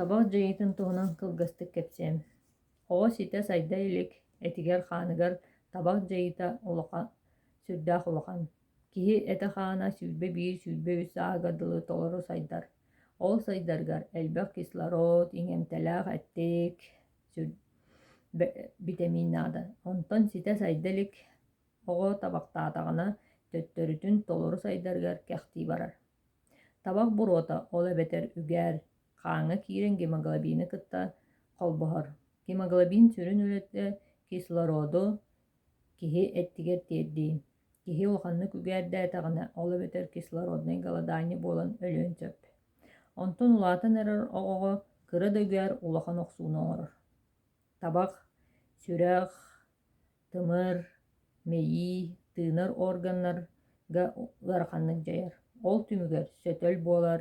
Табах дьайыытын туһунан кылгастык кэпсиэм. Оҕо ситэ сайда илик этигэр-хааныгар табах дьайыыта улахан, сүрдээх улахан. Киһи этэ-хаана 21-23 сааһыгар дылы толору сайдар. Ол сайдарыгар элбэх кислород, иҥэмтэлээх эттик, битэмиин наада. Онтон ситэ сайда илик оҕо табахтаатаҕына, төттөрүтүн толору сайдарыгар кэхтии барар. Табах буруота, ол эбэтэр үгээр, хааҥҥа киирэн гемоглобины кытта холбоһор. Гемоглобин сүрүн үлэтэ кислороду киһи эттигэр тиэрдии. Киһи улаханнык үгээрдээтэҕинэ, ол эбэтэр кислороднай голодание буолан өлүөн сөп. Онтон улаатан эрэр оҕоҕо кыра да үгээр улахан охсууну оҥорор. Табах, сүрэх, тымыр, мэйии, тыынар органнарга ыараханнык дьайар. Ол түмүгэр сөтөл буолар,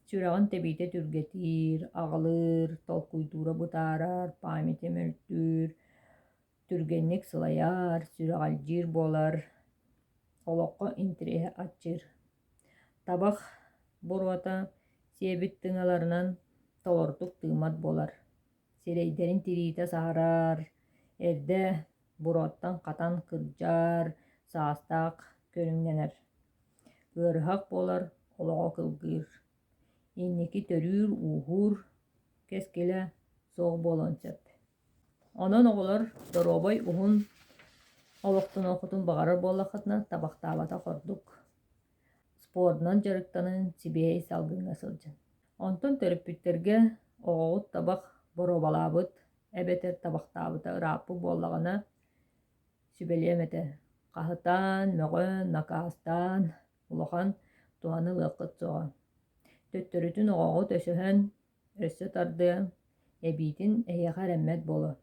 сүрэҕин тэбиитэ түргэтиир, аҕылыыр, толкуйдуура бытаарар, памяти мөлтүүр, түргэнник сылайар, сүрэҕэлдьиир буолар, олоххо интэриэһэ аччыыр. Табах буруота сиэбит тыҥаларынан толорутук тыыммат буолар. Сирэйдэрин тириитэ саһарар, эрдэ буруоттан хатан кырдьар, саастаах көрүҥнэнэр. Ыарыһах буолар, олоҕо кылгыыр. Инники төрүүр-ууһуур кэскилэ суох буолуон сөп. Онон оҕолор доруобай уһун олохтонуоххутун баҕарар буоллаххытына, табахтаабатах ордук. Спордунан дьарыктанан, сибиэһэй салгыҥҥа сылдьын. Онтон төрөппүттэргэ оҕоҕут табах боруобалаабыт эбэтэр табахтаабыта ырааппыт буоллаҕына, сүбэлиэм этэ: хаһытаан, мөҕөн, накаастаан улахан туһаны ылыаххыт суоҕа. Төттөрүтүн оҕоҕут өсөһөн, өссө тардыа, эбиитин эһиэхэ эрэммэт буолуо.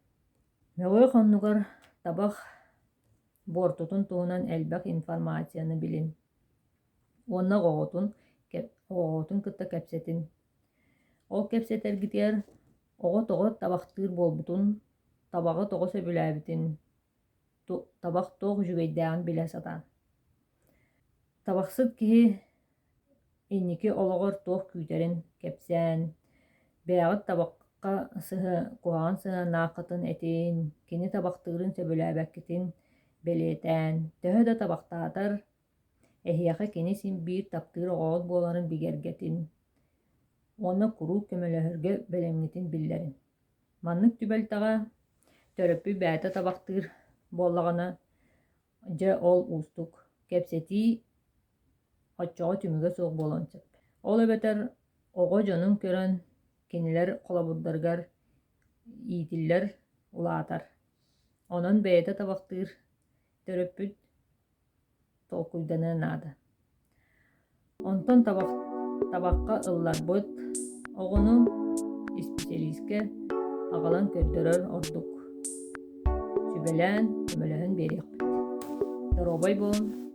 Мөҕүөх оннугар табах буортутун туһунан элбэх информацияны билин уонна оҕоҕутун оҕоҕутун кытта кэпсэтин. Ол кэпсэтэргитигэр оҕо тоҕо табахтыыр буолбутун, табаҕы тоҕо сөбүлээбитин, табах туох үчүгэйдээҕин билэ сатаан. Табахсыт киһи инники олоҕор туох күүтэрин кэпсээн, бэйэҕит табахха куһаҕан сыһыаннааххытын этин, кини табахтыырын сөбүлээбэккитин бэлиэтээн, төһө да табахтаатар, эһиэхэ кини син биир таптыыр оҕоҕут буоларын бигэргэтин уонна куруук көмөлөһөргө бэлэмҥитин биллэрин. Маннык түбэлтэҕэ төрөппүт бэйэтэ табахтыыр буоллаҕына, дьэ ол уустук. Кэпсэтии оччоҕо түмүгэ суох буолуон сөп. Ол эбэтэр оҕо дьонун көрөн кинилэр холобурдарыгар иитиллэр, улаатар. Онон бэйэтэ табахтыыр төрөппүт толкуйданыан наада. Онтон табахха ылларбыт оҕону исписэлиискэ аҕалан көрдөрөр ордук. Сүбэлээн, көмөлөһөн биэриэхпит. Доруобай буолун!